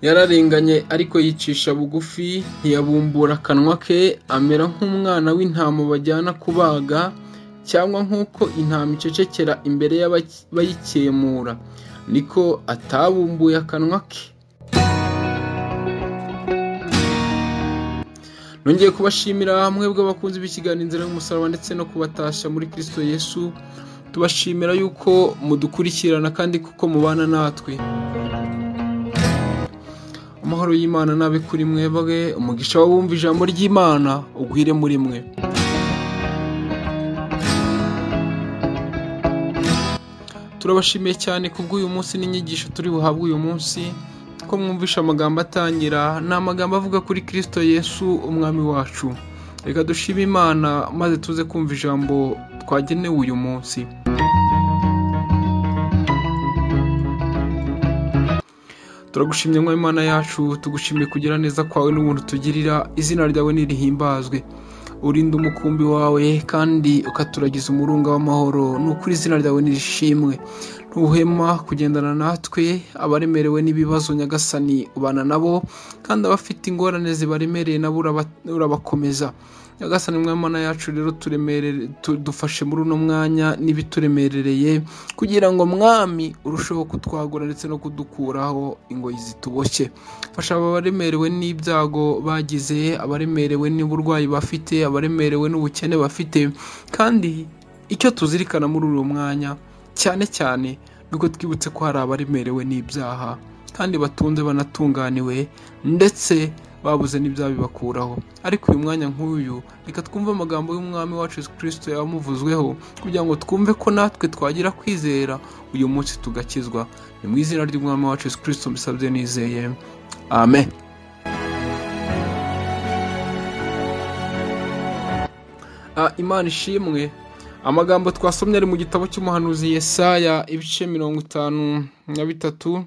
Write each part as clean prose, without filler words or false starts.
Yararenganye ariko yicisha bugufi, ntiyabumbura akanwa ke, amera nk'umwana w'intama bajyana kubaga, cyangwa nk'uko intama icecekera imbere y'abayikemura, niko atabumbuye akanwa ke. Nongeye kubashimira mwebwe abakunzi b'ikiganiro Inzira y'Umusaraba ndetse no kubatashya muri Kristo Yesu. Tubashimira yuko mudukurikirana kandi kuko mubana natwe. Amahoro y'Imana nabe kuri mwebwe, umugisha w'abumva ijambo ry'Imana ugwire muri mwe. Turabashimiye cyane kubw'uyu munsi n'inyigisho turi buhabwe uyu munsi, ko mwumvisha amagambo atangira, ni amagambo avuga kuri Kristo Yesu umwami wacu. Reka dushime Imana maze tuze kumva ijambo twagenewe uyu munsi. Turagushimye Mwami Imana yacu, tugushimiye kugira neza kwawe n'ubuntu tugirira, izina ryawe nirihimbazwe. Urinda umukumbi wawe kandi ukaturagiza umurunga w'amahoro, ni ukuri izina ryawe nirishimwe. Ntuhema kugendana natwe, abaremerewe n'ibibazo Nyagasani ubana nabo, kandi abafite ingorane zibaremereye nabo urabakomeza. Nyagasani Mwami Imana yacu rero dufashe muri uno mwanya n'ibituremerereye, kugira ngo Mwami urusheho kutwagura ndetse no kudukuraho ingoyi zituboshye. Fasha abaremerewe n'ibyago bagize, abaremerewe n'uburwayi bafite, abaremerewe n'ubukene bafite, kandi icyo tuzirikana muri uyu mwanya cyane cyane nuko twibutse ko hari abaremerewe n'ibyaha kandi batunze banatunganiwe ndetse babuze n'ibyabibakuraho. Ariko uyu mwanya nk'uyu reka twumve amagambo y'umwami wacu Yesu Kristo yamuvuzweho, kugira ngo twumve ko natwe twagira kwizera uyu munsi tugakizwa. Ni mu izina ry'umwami wacu Yesu Kristo mbisabye nizeye, amen. Imana ishimwe. Amagambo twasomye ari mu gitabo cy'umuhanuzi Yesaya ibice 53.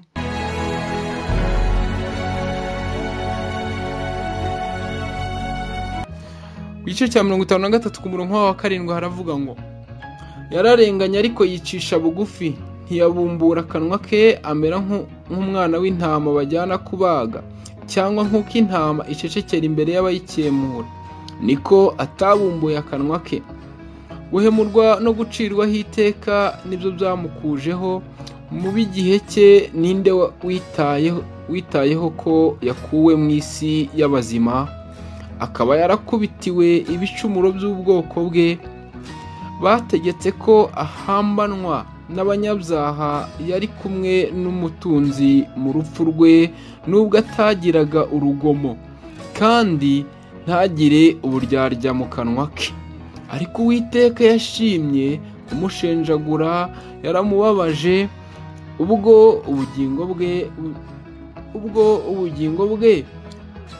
Ku gice cya 53 ku murongo wa 7 haravuga ngo: yararenganye ariko yicisha bugufi, ntiyabumbura akanwa ke, amera nk'umwana w'intama bajyana kubaga, cyangwa nk'uko intama icecekera imbere y'abayikemura, niko atabumbuye akanwa ke. Guhemurwa no gucirwaho iteka nibyo byamukujeho, mu b'igihe cye ninde witayeho ko yakuwe mu isi y'abazima, akaba yarakubitiwe ibicumuro by'ubwoko bwe. Bategetse ko ahambanwa n'abanyabyaha, yari kumwe n'umutunzi mu rupfu rwe, nubwo atagiraga urugomo kandi ntagire uburyarya mu kanwa ke. Ariko Uwiteka yashimye kumushenjagura, yaramubabaje, ubwo ubugingo bwe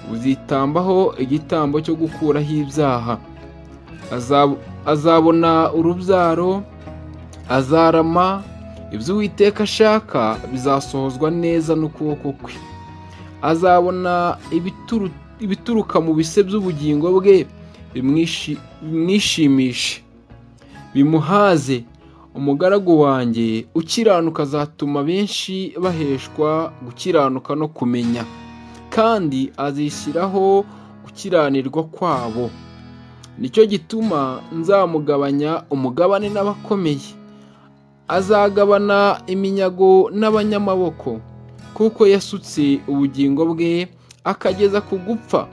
buzitambaho igitambo cyo gukuraho ibyaha. Azabona urubyaro, azarama, ibyo Uwiteka ashaka bizasohozwa neza n'ukuboko kwe. Azabona ibituruka mu bise by'ubugingo bwe, bimwishimishe, bimuhaze. Umugaragu wanjye ukiranuka azatuma benshi baheshwa gukiranuka no kumenya, kandi azishyiraho gukiranirwa kwabo. Nicyo gituma nzamugabanya umugabane n'abakomeye, azagabana iminyago n'abanyamaboko, kuko yasutse ubugingo bwe akageza ku gupfa,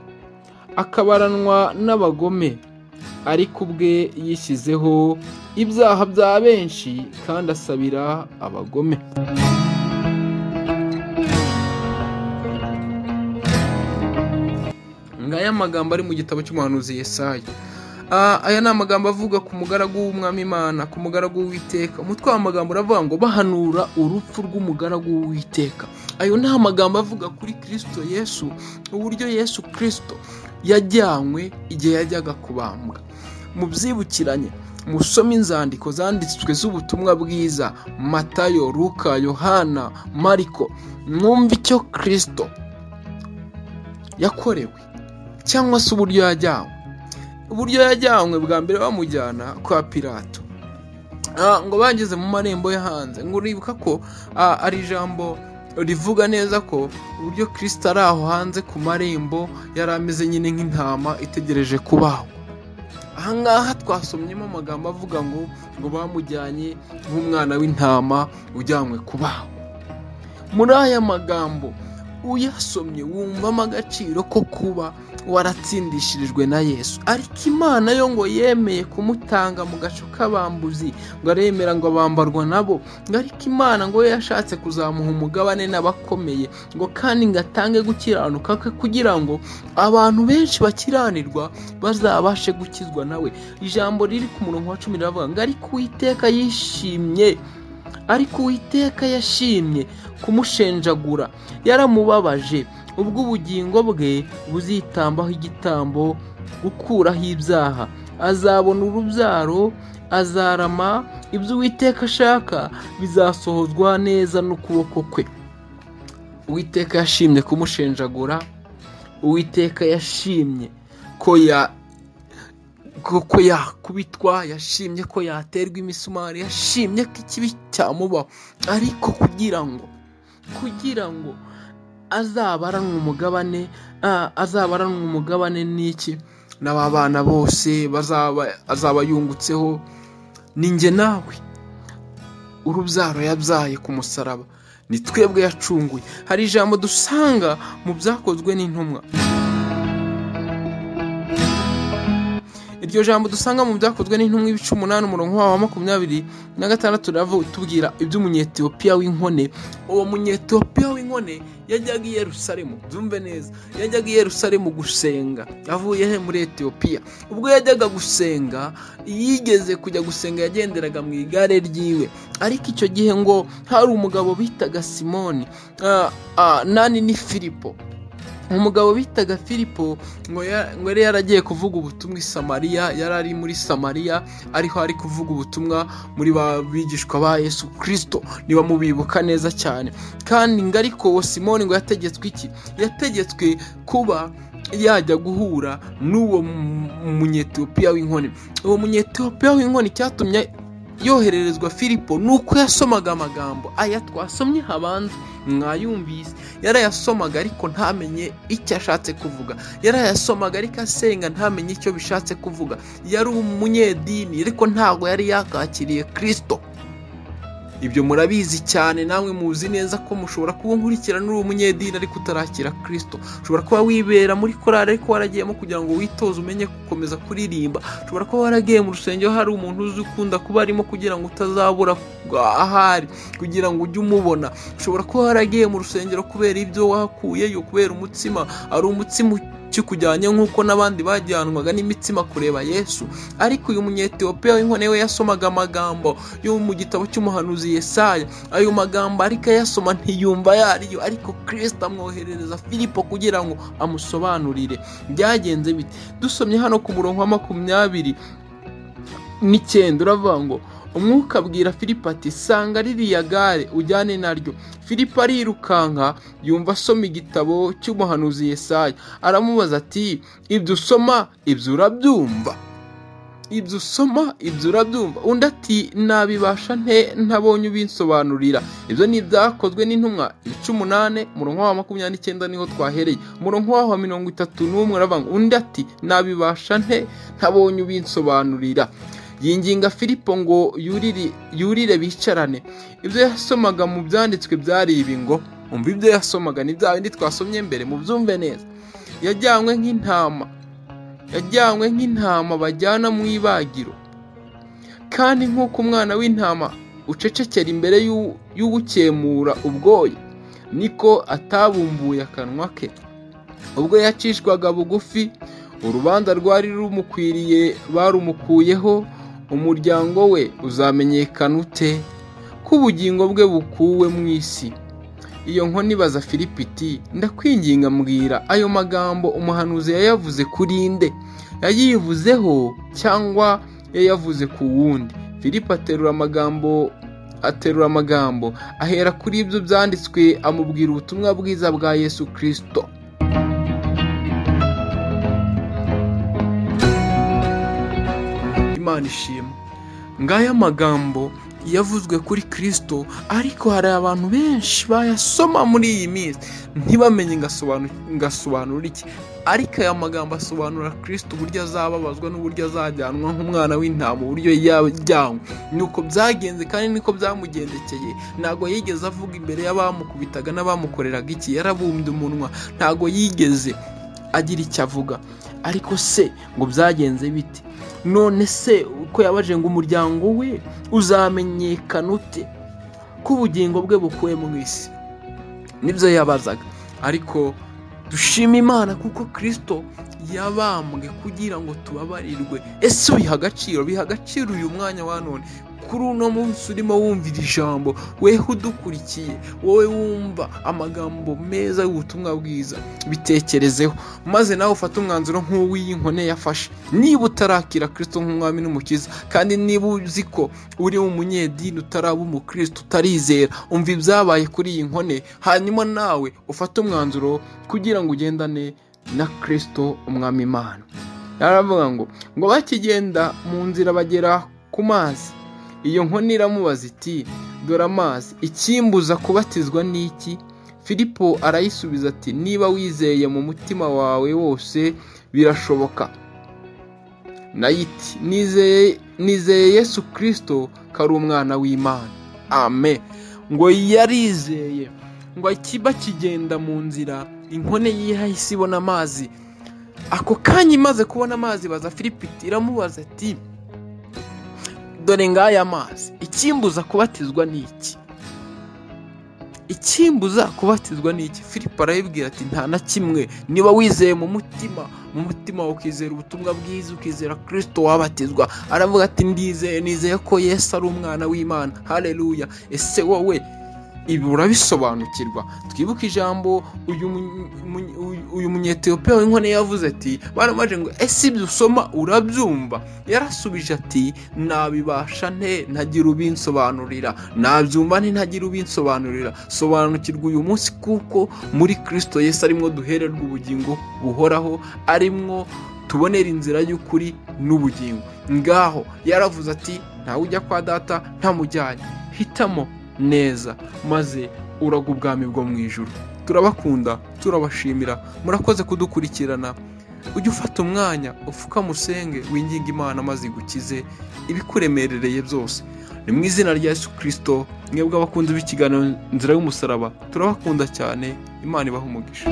akabaranwa n'abagome. Ariko ubwe yishyizeho ibyaha bya benshi, kandi asabira abagome. Ngaya amagambo ari mu gitabo cy'umuhanuzi Yesaya. Aya ni amagambo avuga ku mugaragu w'umwami Imana, ku mugaragu w'Uwiteka. Umutwe w'amagambo uravuga ngo bahanura urupfu rw'umugaragu w'Uwiteka. Ayo ni amagambo avuga kuri Kristo Yesu, uburyo Yesu Kristo yajyanywe igihe yajyaga kubambwa. Mubyibukiranye, musome inzandiko zanditswe z'ubutumwa bwiza, Matayo, Luka, Yohana, Mariko, mwumve icyo Kristo yakorewe cyangwa se uburyo yajyanywe. Uburyo yajyanywe bwa mbere bamujyana kwa Pilato, ngo bageze mu marembo yo hanze, ngo uribuka ko ari ijambo rivuga neza ko uburyo Kristo ari aho hanze ku marembo yari ameze nyine nk'intama itegereje kubagwa. Aha ngaha twasomyemo amagambo avuga ngo bamujyanye nk'umwana w'intama ujyanywe kubagwa. Muri aya magambo uyasomye wumvamo agaciro ko kuba waratsindishirijwe na Yesu. Ariko Imana yo ngo yemeye kumutanga mu gaco k'abambuzi, ngo aremera ngo abambarwa nabo, ngo ariko Imana ngo yashatse kuzamuha umugabane n'abakomeye, ngo kandi ngo atange gukiranuka kwe kugira ngo abantu benshi bakiranirwa bazabashe gukizwa nawe. Ijambo riri ku murongo wa 10 riravuga ngo ariko Uwiteka yishimye, ariko Uwiteka yashimye kumushenjagura, yaramubabaje, ubwo ubugingo bwe buzitambaho igitambo gukuraho ibyaha, azabona urubyaro, azarama, ibyo Uwiteka ashaka bizasohozwa neza n'ukuboko kwe. Uwiteka yashimye kumushenjagura, Uwiteka yashimye ko yakubitwa, yashimye ko yaterwa imisumari, yashimye ko ikibi cyamubaho, ariko kugira ngo azabaranwe umugabane n'iki n'aba bana bose azaba yungutseho, ni njye nawe, urubyaro yabyaye ku musaraba ni twebwe yacunguye. Hari ijambo dusanga mu byakozwe n'intumwa. Iryo jambo dusanga mu byakozwe n'intumwa ibice 8 umurongo wa 26 riravuga tubwira iby'umunyetiyopiya w'inkone. Uwo munyetiyopiya w'inkone yajyaga i Yerusalemu, byumve neza, yajyaga i Yerusalemu gusenga avuye he? Muri Etiyopiya. Ubwo yajyaga gusenga, yigeze kujya gusenga yagenderaga mu igare ryiwe, ariko icyo gihe ngo hari umugabo bitaga Simoni, nani ni Filipo. Umugabo bitaga Filipo ngo yari yaragiye kuvuga ubutumwa i Samariya, yari ari muri Samariya ariho ari kuvuga ubutumwa muri ba bigishwa ba Yesu Kristo, niba mubibuka neza cyane. Kandi ngo ariko uwo Simoni ngo yategetswe iki? Yategetswe kuba yajya guhura n'uwo munyetiyopiya w'inkone. Uwo munyetiyopiya w'inkone cyatumye yohererezwa Filipo nuko yasomaga amagambo aya twasomye habanza, mwayumvise. Yarayasomaga ariko ntamenye icyo ashatse kuvuga, yarayasomaga ariko asenga ntamenye icyo bishatse kuvuga. Yari umunyedini ariko ntabwo yari yakakiriye Kristo. Ibyo murabizi cyane, namwe muzi neza ko mushobora kuba nkurikirana uri umunyedini ariko utarakira Kristo. Ushobora kuba wibera muri korali ariko waragiyemo kugira ngo witoze umenye gukomeza kuririmba. Ushobora kuba waragiye mu rusengero hari umuntu uzi ukunda kuba arimo kugira ngo utazabura ahari, kugira ngo ujye umubona. Ushobora kuba waragiye mu rusengero kubera ibyo wakuyeyo, kubera umutsima, ari umutsima kikujyanye nk'uko n'abandi bajyanwaga n'imitsima kureba Yesu. Ariko uyu munyetiyopiya w'inkone we yasomaga amagambo yo mu gitabo cy'umuhanuzi Yesaya. Ayo magambo ariko ayasoma ntiyumva yariyo, ariko Kristo amwoherereza Filipo kugira ngo amusobanurire. Byagenze bite? Dusomye hano ku murongo wa 29 uravuga ngo Umwuka abwira Filipo ati sanga ririya gare ujyane naryo. Filipo arirukanka yumva asoma igitabo cy'umuhanuzi Yesaya, aramubaza ati ibyo usoma ibyo urabyumva? Ibyo usoma ibyo urabyumva? Undi ati nabibasha nte ntabonye ubinsobanurira. Ibyo ni ibyakozwe n'intumwa ibice 8 umurongo wa 29 niho twahereye. Umurongo wa 31 uravuga ngo undi ati nabibasha nte ntabonye ubinsobanurira. Yinginga Filipo ngo yurire bicarane. Ibyo yasomaga mu byanditswe byari ibi ngo umva ibyo yasomaga ni bya bindi twasomye mbere, mubyumve neza. Yajyanywe nk'intama bajyana mu ibagiro, kandi nk'uko umwana w'intama ucecekera imbere y'uwukemura ubwoya, niko atabumbuye akanwa ke. Ubwo yacishwaga bugufi, urubanza rwari rumukwiriye barumukuyeho. Umuryango we uzamenyekana ute ko ubugingo bwe bukuwe mu isi? Iyo nkoni ibaza Filipo iti ndakwinginga mbwira, ayo magambo umuhanuzi yayavuze kuri nde? Yayivuzeho cyangwa yayavuze ku wundi? Filipo aterura amagambo ahera kuri ibyo byanditswe, amubwira ubutumwa bwiza bwa Yesu Kristo. Imana ishimwe. Ngaya magambo yavuzwe kuri Kristo, ariko hari abantu benshi bayasoma muri iyi minsi ntibamenye ngasobanura iki. Ariko aya magambo asobanura Kristo uburyo azababazwa n'uburyo azajyanwa nk'umwana w'intama, uburyo yajyanywe. Nuko byagenze kandi niko byamugendekeye. Ntago yigeze avuga imbere y'abamukubitaga n'abamukoreraga iki, yarabumbye umunwa, ntago yigeze agira icyo avuga. Ariko se ngo byagenze bite? None se uko yabaje ngo umuryango we uzamenyekana ute ko ubugingo bwe bukuwe mu isi? Nibyo yabazaga. Ariko dushima Imana kuko Kristo yabambwe kugira ngo tubabarirwe. Ese ubiha agaciro? Biha agaciro uyu mwanya wa none, kuri uno munsi urimo wumvira ijambo, weho udukurikiye, wowe wumva amagambo meza y'ubutumwa bwiza, bitekerezeho maze nawe ufate umwanzuro nk'uw'iyi nkone yafashe. Niba utarakira Kristo nk'umwami n'umukiza, kandi niba uzi ko uri umunyedini utaraba umukristo, utarizera, umva ibyabaye kuri iyi nkone, hanyuma nawe ufate umwanzuro kugira ngo ugendane na Kristo umwami Imana. Yaravuga ngo bakigenda mu nzira bagera ku mazi, iyo nkone iramubaza iti dore amazi, ikimbuza kubatizwa n'iki? Filipo arayisubiza ati niba wizeye mu mutima wawe wose birashoboka. Nayo iti nizeye Yesu Kristo ko ari umwana w'Imana. Amen. Ngo yarizeye. Ngo bakigenda mu nzira, inkone yahise ibona amazi. Ako kanya imaze kubona amazi, baza Filipo iramubaza ati dore ngaya amazi, ikimbuza kubatizwa n'iki? Ikimbuza kubatizwa n'iki? Filipo arayibwira ati nta na kimwe, niba wizeye mu mutima ukizera ubutumwa bwiza, ukizera Kristo, wabatizwa. Aravuga ati ndizeye, nizeye ko Yesu ari umwana w'Imana. Haleluya. Ese wowe ibi urabisobanukirwa? Twibuke ijambo uyu munyetiyopiya w'inkone yavuze ati baramaje ngo ese ibyo usoma urabyumva? Yarasubije ati nabibasha nte ntagira ubinsobanurira, nabyumva nte ntagira ubinsobanurira. Sobanukirwa uyu munsi kuko muri Kristo Yesu arimwo duhererwa ubugingo buhoraho, arimwo tubonera inzira y'ukuri n'ubugingo. Ngaho yaravuze ati ntawe ujya kwa data ntamujyanye. Hitamo neza maze uraga ubwami bwo mu ijuru. Turabakunda, turabashimira, murakoze kudukurikirana. Ujye ufata umwanya upfukamusenge, winginga Imana maze igukize ibikuremerereye byose. Ni mu izina rya Yesu Kristo. Mwebwe abakunzi b'ikiganiro Inzira y'Umusaraba, turabakunda cyane. Imana ibahe umugisha.